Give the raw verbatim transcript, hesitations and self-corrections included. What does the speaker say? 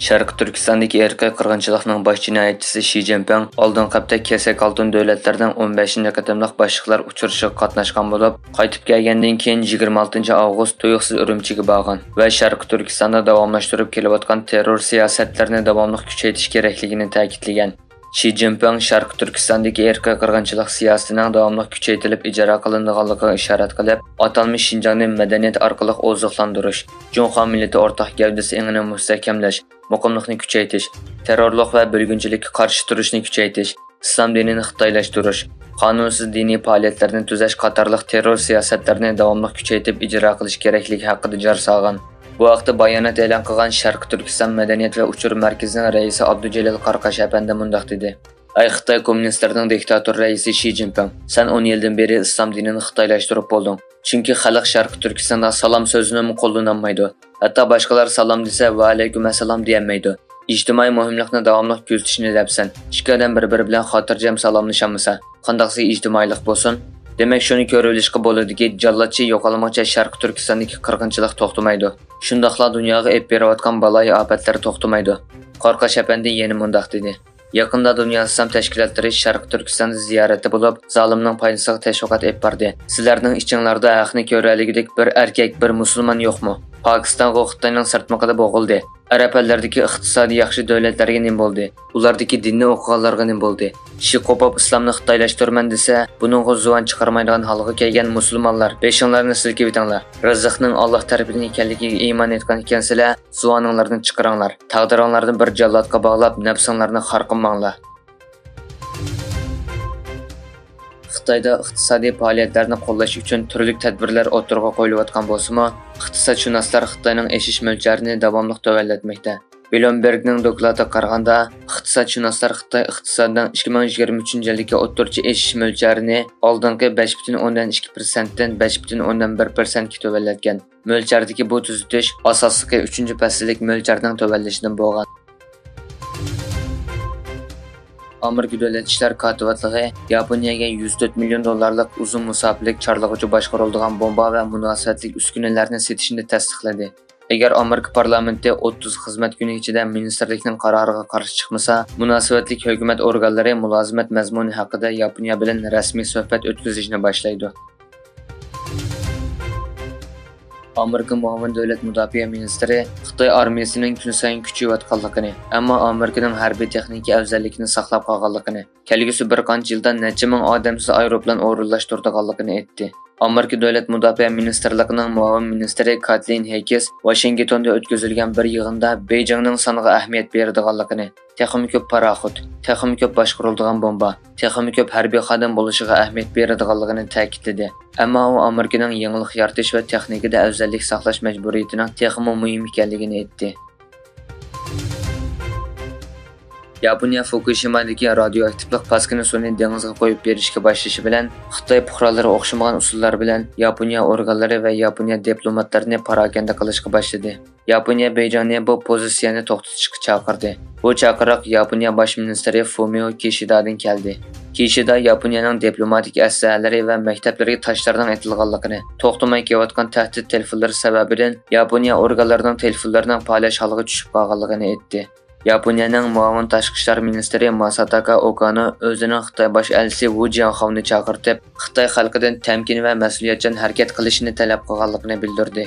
شەرقىي تۈركىستاندىكى ئىرقىي قىرغىنچىلىقنىڭ باش جىنايەتچىسى شى جىنپىڭ ئالدىنقى ھەپتە كېسەك ئالتۇن دۆلەتلەرنىڭ ئون بەشىنچى قېتىملىق باشلىقلار ئۇچرىشىشىغا قاتناشقان بولۇپ، قايتىپ كەلگەندىن كېيىن يىگىرمە ئالتىنچى ئاۋغۇست تۇيۇقسىز ئۈرۈمچىگە بارغان ۋە شەرقىي تۈركىستاندا داۋاملاشتۇرۇپ كېلىۋاتقان تېررور سىياسەتلىرىنى داۋاملىق كۈچەيتىش كېرەكلىكىنى تەكىتلىگەن. شى جىنپىڭ شەرقىي تۈركىستاندىكى ئىرقىي قىرغىنچىلىق سىياسىتىنىڭ داۋاملىق كۈچەيتىلىپ ئىجرا قىلىنىدىغانلىقىغا ئىشارەت قىلىپ، ئاتالمىش شىنجاڭنى مەدەنىيەت ئارقىلىق ئوزۇقلاندۇرۇش، جۇڭخۇا مىللىتى ئورتاق گەۋدىسى ئېڭىنى مۇستەھكەملەش، مۇقىملىقنى كۈچەيتىش، تېررورلۇق ۋە بۆلگۈنچىلىككە قارشى تۇرۇشنى كۈچەيتىش، ئىسلام دىنىنى خىتايلاشتۇرۇش، قانۇنسىز دىنىي پائالىيەتلەرنى تۈزەش قاتارلىق تېررور سىياسەتلىرىنى داۋاملىق كۈچەيتىپ ئىجرا قىلىش كېرەكلىكى ھەققىدە جار سالغان. بۇ ھەقتە بايانات ئېلان قىلغان شەرقىي تۈركىستان مەدەنىيەت ۋە ئۇچۇر مەركىزىنىڭ رەئىسى ئابدۇجېلىل قاراقاش ئەپەندى مۇنداق دېدى: ئەي خىتاي كوممۇنىستلىرىنىڭ دىكتاتور رەئىسى شى جىنپىڭ، سەن ئون يىلدىن بېرى ئىسلام دىنىنى خىتايلاشتۇرۇپ بولدۇڭ. چۈنكى خەلق شەرقىي تۈركىستاندا سالام سۆزىنىمۇ قوللىنالمايدۇ. ھەتتا باشقىلار سالام دېسە، ۋەئەلەيكۇم ئەسسالام دېيەلمەيدۇ. ئىجتىمائىي مۇھىملىقنى داۋاملىق كۆزىتىشنى دەپسەن. ئىككى ئادەم بىر-بىرى بىلەن خاتىرجەم سالاملىشالمىسا، قانداقسى ئىجتىمائىيلىق بولسۇن؟ دېمەك، شۇنى كۆرۈۋېلىشقا بولىدۇكى، جاللاتچى يوقالمىغۇچە شەرقىي تۈركىستاندىكى قىرغىنچىلىق توختىمايدۇ. شۇنداقلا دۇنياغا ئېلىپ بېرىۋاتقان بالايىئاپەتلەر توختىمايدۇ. قاراقاش ئەپەندى يەنە مۇنداق دېدى: يېقىندا دۇنيا ئىسلام تەشكىلاتلىرى شەرقىي تۈركىستاندا زىيارەتتە بولۇپ، زالىمنىڭ پايدىسىغا تەشۋىقات ئېلىپ باردى. سىلەرنىڭ ئىچىڭلاردا ھەقنى كۆرەلىگۈدەك بىر ئەركەك، بىر مۇسۇلمان يوقمۇ؟ پاكىستانغۇ خىتاينىڭ سىرتمىقىدا بوغۇلدى. ئەرەب ئەللىرىدىكى ئىقتىسادى ياخشى دۆلەتلەرگە نېمە بولدى؟ ئۇلاردىكى دىننى ئوقۇغانلارغا نېمە بولدى؟ شى قوپۇپ ئىسلامنى خىتايلاشتۇرىمەن دېسە، بۇنىڭغا زۇۋان چىقارمايدىغان ھالغا كەلگەن مۇسۇلمانلار، بېشىڭلارنى سىلكىۋېتىڭلار. رىزىقنىڭ ئاللاھ تەرىپىدىن ئىكەنلىكىگە ئىمان ئېيتقان ئىكەنسىلەر، زۇۋانىڭلارنى چىقىرىڭلار. تاغدىرىڭلارنى بىر جاللاتقا باغلاپ، نەپسىڭلارنى خار قىلماڭلار. خىتايدا ئىقتىسادىي پائالىيەتلەرنى قوللاش ئۈچۈن تۈرلۈك تەدبىرلەر ئوتتۇرىغا قويۇلۇۋاتقان بولسىمۇ، ئىقتىسادشۇناسلار خىتاينىڭ ئېشىش مۆلچەرىنى داۋاملىق تۆۋەنلەتمەكتە. بلومبېرگنىڭ دوكلاتىغا قارىغاندا، ئىقتىسادشۇناسلار خىتاي ئىقتىسادىنىڭ ئىككى مىڭ يىگىرمە ئۈچىنچى يىلدىكى ئوتتۇرىچە ئېشىش مۆلچەرىنى ئالدىنقى بەش پۈتۈن ئوندىن ئىككى پىرسەنتتىن بەش پۈتۈن ئوندىن بىر پىرسەنتكە تۆۋەنلەتكەن. مۆلچەردىكى بۇ تۈزىتىش ئاساسلىقى ئۈچىنچى پەسىللىك مۆلچەرنىڭ تۆۋەنلىشىدىن بولغان. ئامېرىكا دۆلەت ئىشلار كاتىپاتلىقى ياپونىيەگە يۈز تۆت مىليون دوللارلىق ئۇزۇن مۇساپىلىك چارلىغۇچى باشقۇرۇلىدىغان بومبا ۋە مۇناسىۋەتلىك ئۈسكۈنىلەرنى سېتىشنى تەستىقلىدى. ئەگەر ئامېرىكا پارلامېنتى ئوتتۇز خىزمەت كۈنى ئىچىدە مىنىستىرلىكنىڭ قارارىغا قارشى چىقمىسا، مۇناسىۋەتلىك ھۆكۈمەت ئورگانلىرى مۇلازىمەت مەزمۇنى ھەققىدە ياپونىيە بىلەن رەسمىي سۆھبەت ئۆتكۈزۈشنى باشلايدۇ. ئامېرىكا مۇئاۋىن دۆلەت مۇداپىئە مىنىستىرى خىتاي ئارمىيىسىنىڭ كۈنسايىن كۈچىيىۋاتقانلىقىنى، ئەمما ئامېرىكىنىڭ ھەربىي تېخنىكا ئەۋزەللىكىنى ساقلاپ قالغانلىقىنى، كەلگۈسى بىر قانچە يىلدا نەچچە مىڭ ئادەمسىز ئايروپىلان ئورۇنلاشتۇرىدىغانلىقىنى ئېيتتى. ئامېرىكا دۆلەت مۇداپىئە مىنىستىرلىقىنىڭ مۇئاۋىن مىنىستىرى كاتلىن ھېيكس ۋاشىنگتوندا ئۆتكۈزۈلگەن بىر يىغىندا بېيجىڭنىڭ سانغا ئەھمىيەت بېرىدىغانلىقىنى، تېخىمۇ كۆپ پاراخوت، تېخىمۇ كۆپ باشقۇرۇلىدىغان بومبا، تېخىمۇ كۆپ ھەربىي خادىم بولۇشىغا ئەھمىيەت بېرىدىغانلىقىنى تەكىتلىدى. ئەمما ئۇ ئامېرىكىنىڭ يېڭىلىق يارىتىش ۋە تېخنىكىدا ئەۋزەللىك ساقلاش مەجبۇرىيىتىنىڭ تېخىمۇ مۇھىم ئىكەنلىكىنى ئېيتتى. ياپونىيە فۇكۇشىمادىكى رادىيوئاكتىپلىق پاسكىنا سۇنى دېڭىزغا قويۇپ بېرىشكە باشلىشى بىلەن، خىتاي پۇقرالىرى ئوخشىمىغان ئۇسۇللار بىلەن ياپونىيە ئورگانلىرى ۋە ياپونىيە دىپلوماتلىرىنى پاراكەندە قىلىشقا باشلىدى. ياپونىيە بېيجىڭنى بۇ پوزىتسىيەنى توختىتىشقا چاقىردى. بۇ چاقىرىق ياپونىيە باش مىنىستىرى فۇمىئو كىشىدادىن كەلدى. كىشىدا ياپونىيەنىڭ دىپلوماتىك ئەسلىھەلىرى ۋە مەكتەپلىرىگە تاشلارنىڭ ئېتىلغانلىقىنى، توختىماي كېلىۋاتقان تەھدىت تېلېفونلىرى سەۋەبىدىن ياپونىيە ئورگانلىرىنىڭ تېلېفونلىرىنىڭ پالاش ھالىغا چۈشۈپ قالغانلىقىنى ئېيتتى. ياپونىيەنىڭ مۇئاۋىن تاشقى ئىشلار مىنىستىرى ماساتاكا ئوكانو ئۆزىنىڭ خىتاي باش ئەلچىسى ۋۇ جياڭخاۋنى چاقىرتىپ، خىتاي خەلقىدىن تەمكىن ۋە مەسئۇلىيەتچان ھەرىكەت قىلىشىنى تەلەپ قىلغانلىقىنى بىلدۈردى.